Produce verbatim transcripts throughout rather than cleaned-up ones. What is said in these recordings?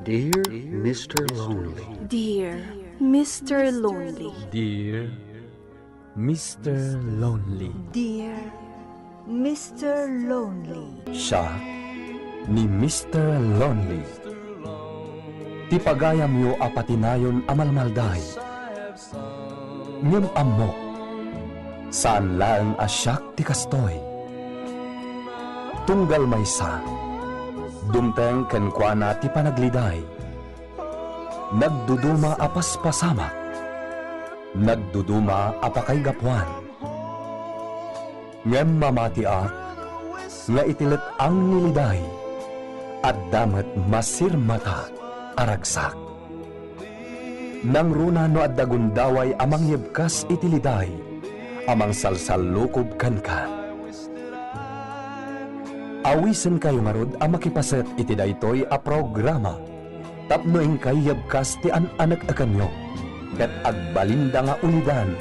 Dear Mister Lonely. Dear Mister Lonely. Dear Mister Lonely. Dear Mister Lonely. Siak ni Mister Lonely. Ti pagayamyo a patinayon a malmalday. Ngem ammok, saan laeng a siak ti kastoy. Tunggal maysa, dumteng kenkuana ti panagliday. Nagduduma a paspasamak. Nagduduma a pakaigapuan. Ngem mamatiak nga iti let-ang ni liday, adda met masirmata a ragsak. Nangruna no adda gundaway a mangyebkas iti liday a mangsalsallukob kenka. Awisenkayo ngarud a makipaset iti daytoy a programa tapno inkay yebkas ti an-anek-ekanyo ket agbalinda nga ulidan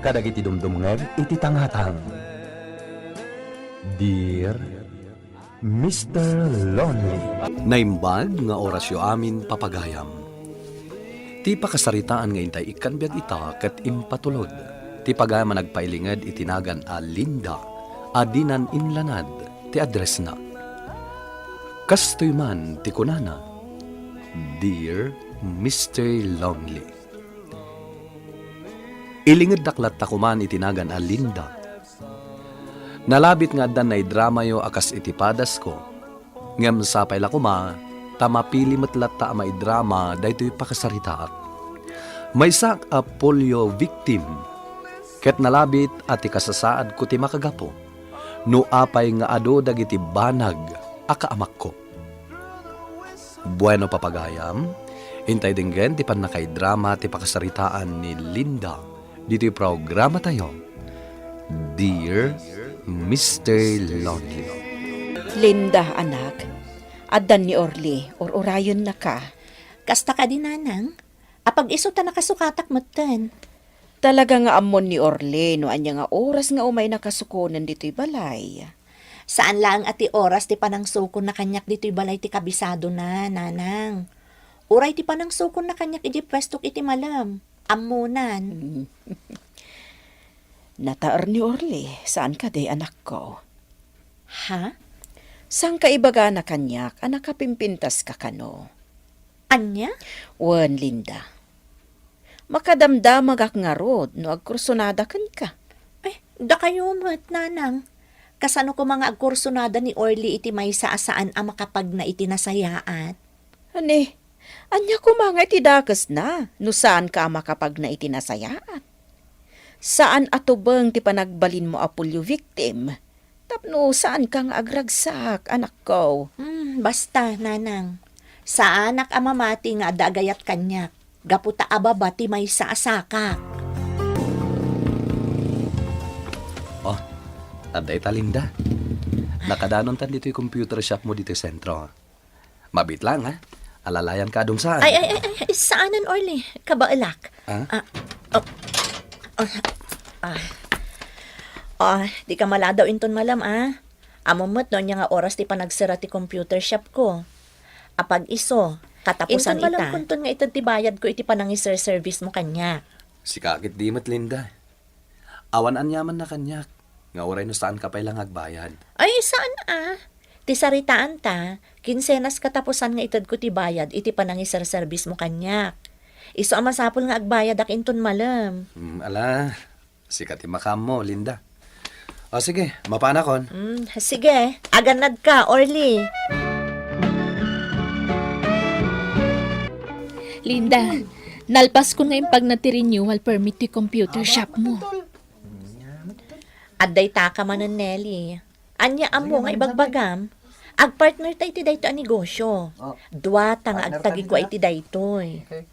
kadagiti dumdumngeg iti tangatang. Dear Mister Lonely. Naimbag nga orasyo amin, papagayam. Ti pakasaritaan nga intay ikkan biag ita ket impatulod ti pagayam a nagpailinged iti nagan a Linda a dinan inlanad ti addressna. Kastoy man ti kunana, "Dear Mister Lonely." Ilingeddak latta koman iti nagan a Linda. Nalabit nga addan naidramayo a kas iti padasko, ngem sapay la koma ta mapili met latta a maidrama daytoy pakasaritaak. Maysaak a polio victim, ket nalabit a ti kasasaadko ti makagapu no apay nga adu dagiti banag a kaamakko. Bueno, papagayam, intay denggen ti pannakaidrama ti pakasaritaan ni Linda ditoy programatayo, Dear Mister Lonely. Linda, anak, addan ni Orly, ur-urayennaka. Kasta kadi, nanang? Apag-isu ta nakasukatak metten. Talaga nga ammon ni Orly no ania nga oras nga umay nakasukonen ditoy balay. Saan laeng a ti oras ti panangsukonna kaniak ditoy balay ti kabisadona, nanang. Uray ti panangsukonna kaniak idiay puestok iti malem. Ammonan. Nataer ni Orly, saan kadi, anakko? Ha? Saanka ibagana kaniak a nakapimpintaska kano? Ania? Wen, Linda. Makadamdamagak ngarud no agkursunada kenka. Ay, dakayo met, nanang. Kasano koma nga agkursunada ni Orly iti maysa a saan a makapagna iti nasayaat? Ani, ania koma nga iti dakesna no saanka a makapagna iti nasayaat? Saan a tubeng ti panagbalinmo a polio victim tapno saanka nga agragsak, anakko. Hmm, basta, nanang. Saanak a mamati nga adda agayat kaniak, gapu ta ababa ti maysa a sakak. Oh, adda ita, Linda. Nakadanontan ditoy computer shop mo ditoy sentro. Mabiit laeng, ha? Alalayanka a dungsaen. Ay, ay, ay, ay, saanen, Orly. Kabaelak. Ah? Ah, oh. Ah, ah. Ah, dika maladaw inton malem, ah. Ammom met no ania nga oras ti panagsera ti computer shop ko. Apag-isu, katapusan ita. Inton malem kunton nga ited ti bayadko iti panangiserservismo kaniak. Sika ketdi met, Linda. Awan aniamanna kaniak, nga uray no saanka pay la nga agbayad. Ay, saan a? Ti saritaanta, kinsenas katapusan nga itedko ti bayad iti panangiserservismo kaniak. Isu a masapul nga agbayadak inton malem. Hmm, ala, sika ti makaammo, Linda. O sige, mapanakon. Hmm, sige, agannadka, Orly. Linda, nalpaskon nga impagna ti renewal permit ti computer shop mo. Adda itaka manen, Nelly. Ania ammo nga ibagbagam? Agpartner ta iti daytoy a negosyo. Oh. Dua ta nga agtagikua iti daytoy. Okay.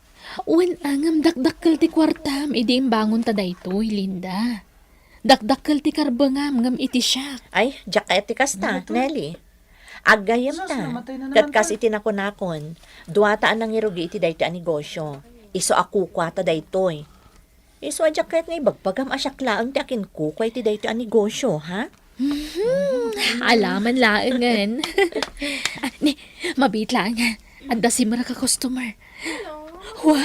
Wen, a, ngem dakdakkel ti kuartam idi imbangon ta daytoy, Linda. Dakdakkel ti karbengam ngem iti siak. Ay, diak kayat ti kasta, Nelly. Aggayem ta. Ket kas iti nakunakon, dua ta a nangirugi iti daytoy a negosyo. Isu a kukua ta daytoy. Isu a diak kayat nga ibagbagam a siak laeng ti akinkukua iti daytoy a negosyo, ha? Mhm. Alaman laengen. Ah, ni, mabiit laeng, ha? Adda simrek a customer. Wow!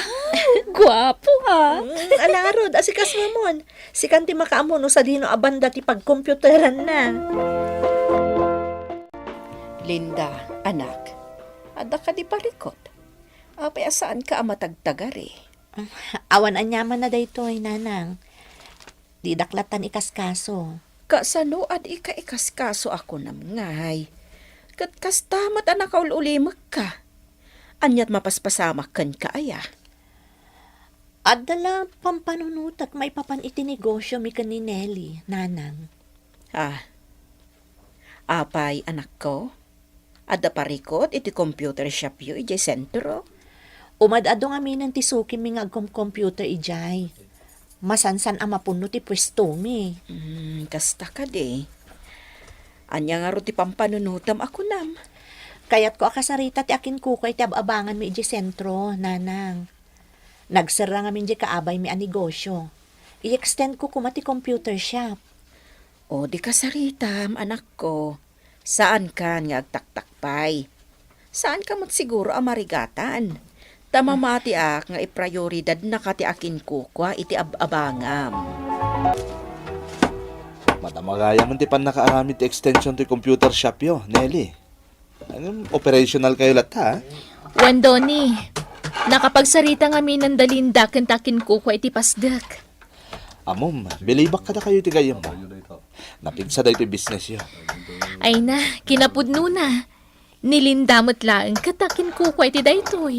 Guapo, ah! Mm, ala ngarud, asikasoamon. Sikan ti makaammo no sadino a banda ti pagkompioteranna. Linda, anak, adda kadi parikut? Apay a saanka a matagtagari? Awan aniamanna daytoy, nanang. Didak lattan ikaskaso. Kasano a dika ikaskaso a kunam ngay? Ket kasta met a nakaul-ulimekka. Aniat mapaspasamak kenka aya? Adda la pampanunotek maipapan iti negosio mi ken ni Nelly, nanang. Ah. Apay, anakko? Adda parikut iti computer shopyo idiay sentro? Umad-adu ngaminen ti sukimmi nga agkom-computer idiay. Masansan a mapunno ti puestomi. Hmm, kasta kadi. Ania ngarud ti pampanunotam a kunam? Kayatko a kasarita ti akinkukua iti ab-abanganmi idiay sentro, nanang. Nagserra ngamin diay kaabaymi a negosio. I-extendko koma ti computer shop. O, di kasaritam, anakko. Saankan nga agtaktakpay. Saanka met siguro a marigatan. Ta mamatiak nga iprioridadnaka ti akinkukua iti ab-abangam. Madama gayam ti pannakaaramid ti extension ti computer shopyo, Nelly. Ngem, operational kayo latta, ha? Wen, Donny. Nakapagsarita ngamin da Linda ken ta akinkukua iti pasdek. Ammom, bilibak kadakayo iti gayyemmo. Napigsa daytoy businessyo. Ay na, kinapudnona. Ni Linda met laeng ket ta akinkukua iti daytoy.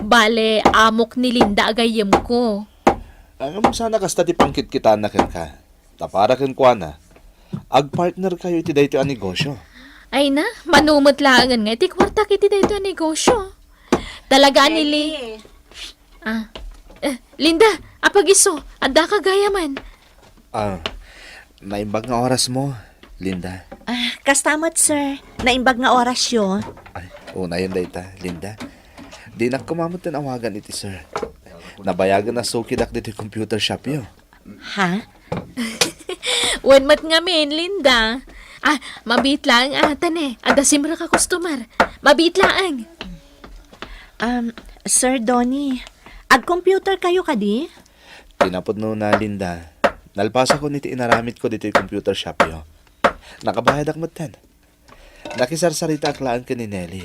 Bale, amok ni Linda a gayyemko. Ngem, saan a kasta ti pangkitkitaenna kenka. Ta para kenkuana, agpartnerkayo iti daytoy a negosio. Ay na, mano met laengen nga iti kuartak iti daytoy a negosio. Talaga a ni Li-, Nelly. Ah. Eh, Linda, apag-isu, addaka gayamen. Ah, naimbag nga orasmo, Linda. Ah, kasta met, sir. Naimbag nga orasyo. Ay, unayen dayta, Linda. Dinak koma metten awagan iti sir. Nabayagen a sukidak ditoy computer shopyo. Ha? Wen met ngamin, Linda. Ah, mabiit laeng ata ne. Adda simrek a customer. Mabiit laeng. Um, Sir Donny, agcomputer kayo kadi? Kinapudnona, Linda. Nalpasakon iti inaramidko ditoy computer shopyo. Nakabayadak metten. Nakisarsaritaak laeng ken ni Nelly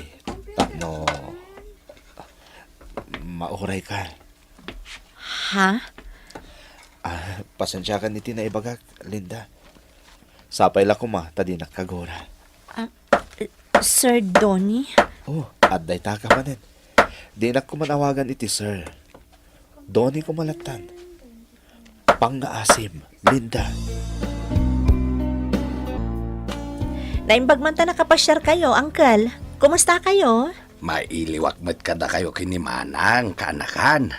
tapno maurayka. Ha? Ah, pasensiakan iti naibagak, Linda. Sapay la koma ta dinak kagura. Ah, Sir Donny? Oh, adda itaka manen. Dinak koma awagan iti sir. Donny koma lattan. Pangngaasim, Linda. Naimbag man ta nakapasiarkayo, Uncle. Kumusta kayo? Mailiwak met kadakayo ken ni Manang, kaanakan.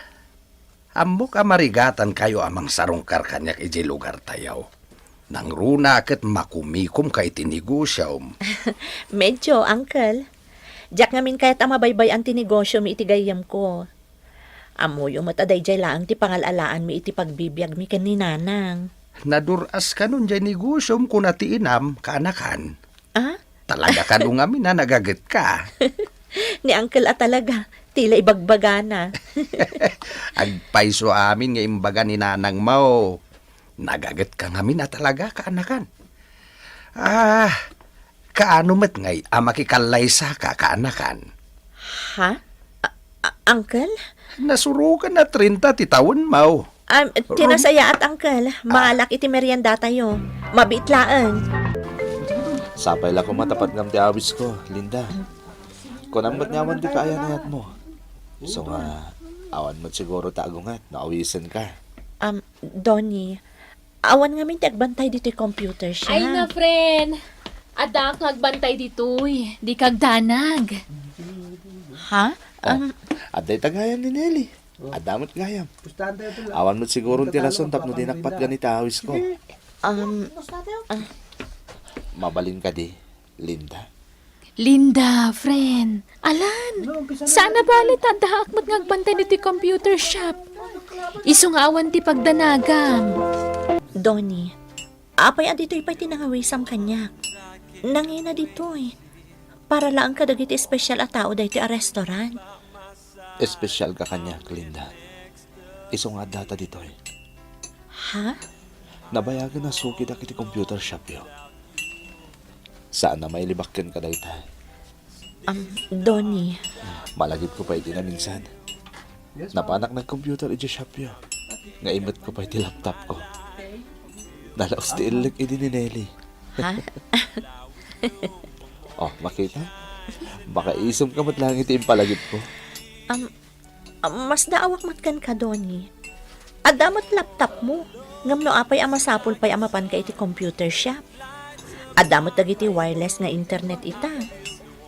Ammok a marigatankayo a mangsarungkar kaniak idiay lugartayo. Nangruna ket makumikomka iti negosiom. Medyo, Uncle. Diak ngamin kayat a mabaybay-an ti negosiom iti gayyemko. Ammoyo met a daydiay laeng ti pangal-alaanmi iti pagbibiagmi ken ni Nanang. Nadur-as kanon diay negosiom, kuna ti inam, kaanakan. Ah? Talaga kano ngamin a nagagetka? Ni Uncle a talaga, ti la ibagbagana. Agpayso amin nga imbaga ni Nanangmo. Nagagetka ngamin a talaga, kaanakan. Ah, kaano met ngay a makikallaysa ka, kaanakan? Ha? A-, a-, Uncle? Nasurokan a trenta ti tawenmo. Um, ti nasayaat, Uncle. Ah. Maalak iti meriendatayo. Mabiit laeng. Sapay la koma ta patgam ti awisko, Linda. Kunam met nga awan ti kaayan-ayatmo. Isu nga, awan met siguro ta agunget no awisenka. Um, Donny, awan ngamin ti agbantay ditoy computer shop. Ay na, friend. Addaak nga agbantay ditoy. Dika agdanag. Ha? Oh, um, adda ita gayam ni Nelly. Adda met gayam. Awan met siguro ti rason tapno dinak patgan iti awisko. Um, ah. Mabalin kadi, Linda? Linda, friend. Alan, saan a bale ta addaak met nga agbantay ditoy computer shop. Isu nga awan ti pagdanagam. Donny, apay a ditoy pay ti nangawisam kaniak? Nangina ditoy. Para laeng kadagiti espesyal a tao daytoy a restaurant. Espesyal ka kaniak, Linda. Isu nga addata ditoy. Ha? Nabayagen a sukidak iti computer shopyo. Saan a mailibak kenka dayta. Am, Donnie. Malagipko pay iti naminsan. Napanak nag-computer iti shopyo. Nga imetko pay ti laptopko. Nalaus ti illik idi ni Nelly. Ha? Oh, makita? Makaisumka met laeng iti impalagipko. Am, am, masdaawak met kenka, Donnie. Adda met laptopmo. Ngem no apay a masapul pay a mapanka iti computer shop? Adda met dagiti wireless nga internet ita.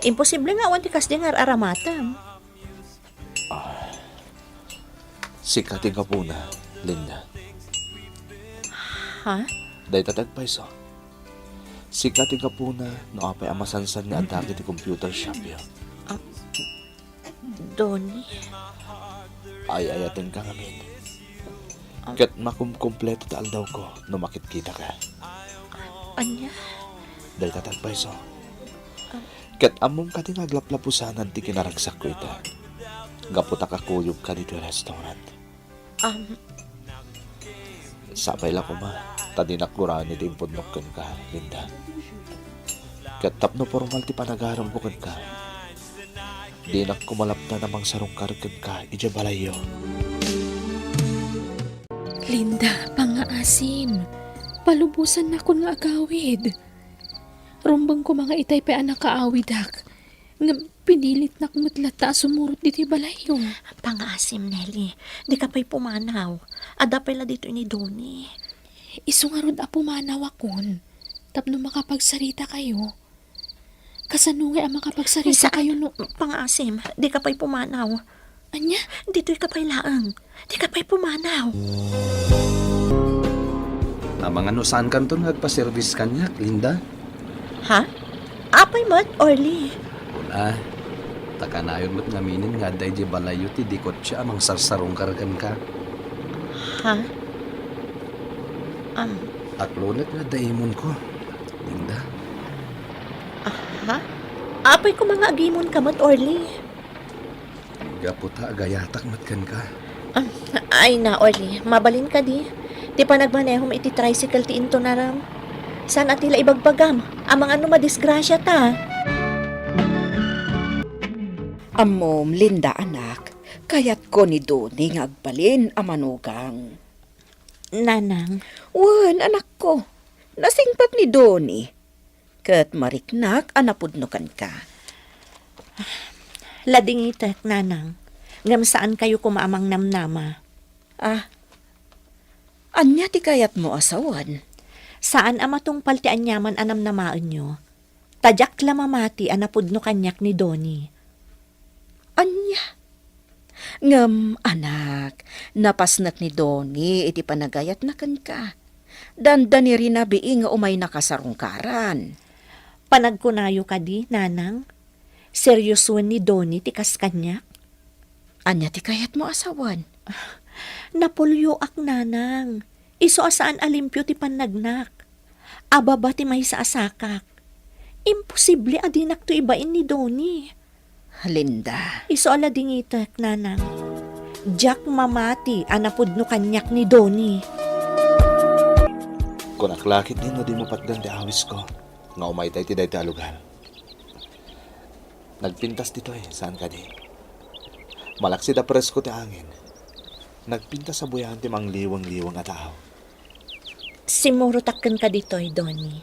Imposible nga awan ti kasdi nga ar-aramatem. Ah, sika ti gapuna, Linda. Ha? Dayta ti agpayso. Sika ti gapuna no apay a masansan nga adda iti computer shopyo. Ah, Donnie. Ay-ayatenka ngamin. Ah. Ket makumkumpleto ti aldawko no makitkitaka. Ania? Dayta ti agpayso. Ah. Ket ammom kadi nga aglaplapusanan ti kinaragsakko ita. Gapu ta kakuyogka ditoy restaurant. Am. Sapay la koma, ta dinak guraen iti impudnok kenka, Linda. Ket tapno pormal ti panagaremko kenka, dinak koma laptan a mangsarungkar kenka idiay balayyo. Linda, pangngaasim. Palubosannakon nga agawid. Rumbeng koma nga itay pay a nakaawidak. Ngem pinilitnak met latta a sumurot ditoy balayyo. Pangngaasim, Nelly. Dika pay pumanaw. Adda pay la ditoy ni Donnie. Isu ngarud a pumanawakon tapno makapagsaritakayo. Kasano ngay a makapagsarita Sa-, kayo no pangngaasim, dika pay pumanaw. Ania? Ditoyka pay laeng. Dika pay pumanaw. Amangan no saankanton nga agpaservis kaniak, Linda? Ha? Apay met, Orly? Kuna, ta kanayon met ngaminen nga adda idiay balayyo ti dikotsia a mangsarsarungkar kenka. Ha? Am. Aklonek nga adda imonko, Linda. Aha? Apay koma nga agimonka met, Orly? Gapu ta agayatak met kenka. Ah, ay na, Orly, mabalin kadi. Ti panagmanehom iti tricycle ti intunarem. Saan a ti la ibagbagam? Amangan no madisgrasiata. Ammom, Linda, anak, kayatko ni Donnie nga agbalin a manugang. Nanang. Wen, anakko. Nasingpet ni Donnie. Ket mariknak a napudno kenka. Ladingitek, Nanang. Ngem saankayo koma a mangnamnama. Ah, ania ti kayatmo a sawen? Saan a matungpal ti aniaman a namnamaenyo. Ta diak la mamati a napudno kaniak ni Donnie. Ania? Ngem, anak, napasnek ni Donnie iti panagayatna kenka. Dandanirina bii nga umayna kasarungkaran. Panagkunayo kadi, Nanang? Seriosoen ni Donnie ti kas kaniak? Ania ti kayatmo a sawen? Napulyoak, Nanang. Isu a saan a limpio ti pannagnak. Ababa ti maysa a sakak. Imposible a dinakto ibain ni Donnie. Linda. Isu a ladingitek, Nanang. Diak mamati a napudno kaniak ni Donnie. Kunak la ketdi no dimo patgan ti awisko nga umayta iti daytoy a lugar. Nagpintas ditoy, saan kadi? Malaksid a presko ti angin. Nagpintas a buyaen ti mangliwengliweng a tao. Simmurotak kenka ditoy, Donnie.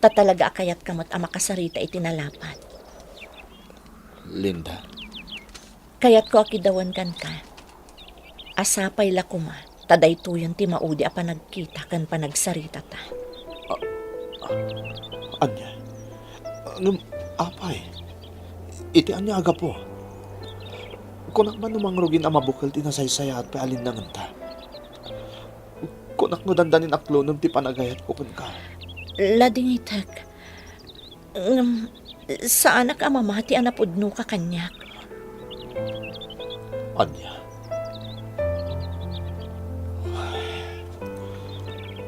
Ta talaga a kayatka met a makasarita iti nalapat. Linda. Kayatko a kidawen kenka. A sapay la koma, ta daytoyen ti maudi a panagkita ken panagsaritata. A-, a-, ania? Ngem, apay, iti ania a gapu? Kunak man no mangrugin a mabukel ti nasaysayaat pay a linnangenta. Kunak no dandanin aklonem ti panagayatko kenka. Ladingitek. Ngem, saanak a mamati a napudnoka kaniak. Ania?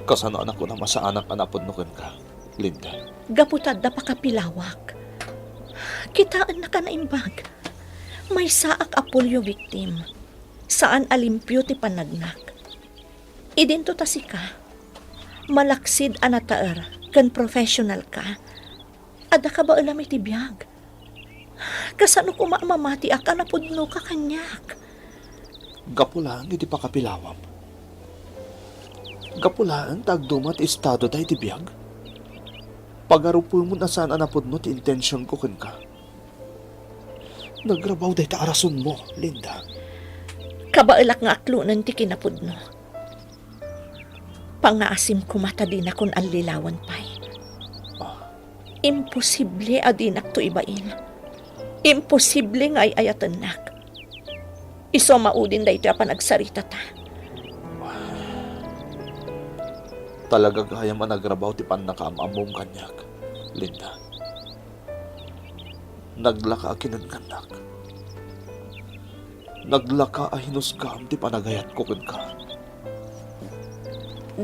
Kasano a nakunam a saanak a napudno kenka, Linda? Gapu ta adda pakapilawak. Kitaennak a naimbag. Maysaak a polio victim. Saan a limpio ti panagnak. Idinto ta sika, malaksid a nataer ken professional ka. Adda kabaelam iti biag. Kasano koma a mamatiak a napudnoka kaniak? Gapu laeng iti pakapilawam. Gapu laeng ta agduma ti estado daydi biag. Pagarupemon a saan a napudno ti intensionko kenka. Nagrabaw dayta a rasonmo, Linda. Kabaelak nga aklonen ti kinapudno. Pangaasim koma ta dinakon allilawen pay. Ah. Imposible a dinakto ibain. Imposible nga ay-ayatennak. Isu a maudin daytoy a panagsaritata. Talaga gayam a nagrabaw ti pannakaam-ammom kaniak, Linda. Naglaka a kinennennak. Naglaka a hinusgaam ti panagayatko kenka.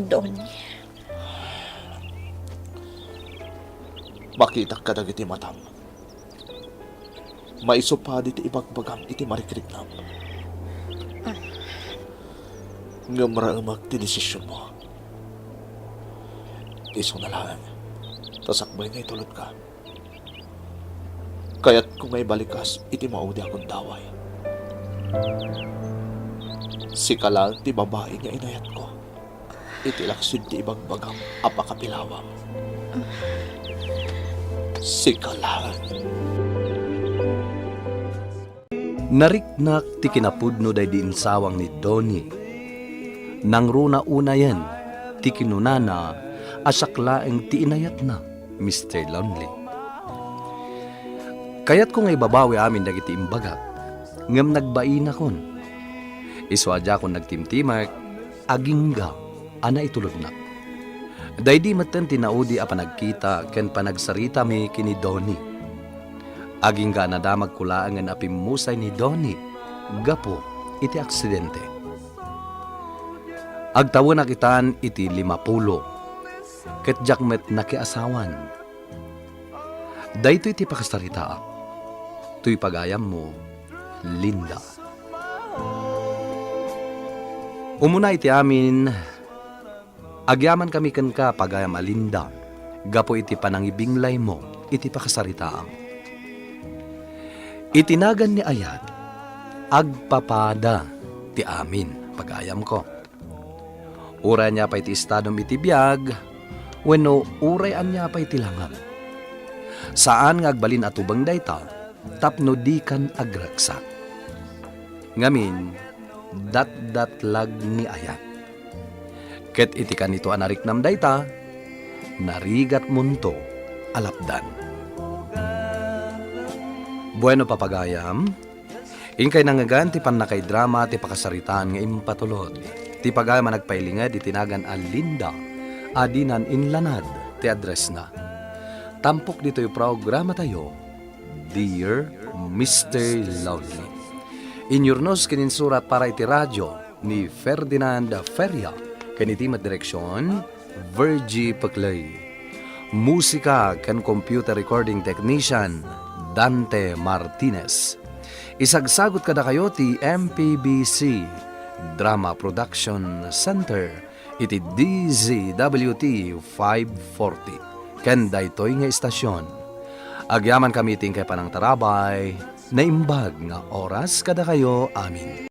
Donnie. Makitak kadagiti matam. Maisu padi ti ibagbagam iti marikriknam. Ah. Ngem raemek ti desisionmo. Isuna laeng, ta sakbay nga itulodka. Kayatko nga ibalikas iti maudi a gundaway. Sika laeng ti babai nga inayatko iti laksid ti ibagbagam a pakapilawam. Sika laeng. Nariknak ti kinapudno daydi insawang ni Donnie. Nangruna unayen ti kinunana a siak laeng ti inayatna. Mister Lonely. Kayatko nga ibabawi amin dagiti imbagak, ngem nagbainakon. Isu a diakon nagtimtimek, agingga a naitulodnak. Daydi metten ti naudi a panagkita ken panagsaritami ken ni Donnie. Agingga a nadamagko laengen a pimmusay ni Donnie gapu iti aksidente. Agtawenak itan iti limapulo. Ket diak met nakiasawan. Daytoy ti pakasaritaak. Toy pagayammo, Linda. Umuna iti amin, agyamankami kenka, pagayam a Linda, gapu iti panangibinglaymo iti pakasaritaam. Iti nagan ni ayat, agpapada ti amin, pagayamko. Uray ania pay ti estadom iti biag, wenno uray ania pay ti langam. Saan nga agbalin a tubeng dayta tapno dikan agragsak. Ngamin, datdatlag ni ayat. Ket iti kanito a nariknam dayta, narigatmonto a lapdan. Bueno, papagayam, inkay nangngegan ti pannakaidrama ti pakasaritaan nga impatulod ti pagayam a nagpailinged iti nagan a Linda a dinan inlanad ti addressna. Tampok ditoy programatayo, Dear Mister Lonely. Inyurnos ken insurat para iti radio ni Ferdinand Feria ken iti met direksion, Virgie Peclay. Musika ken computer recording technician, Dante Martinez. Isagsagut kadakayo ti M P B C Drama Production Center iti D Z W T five forty ken daytoy nga istasion. Agyamankami iti inkay panangtarabay, naimbag nga oras kadakayo amin.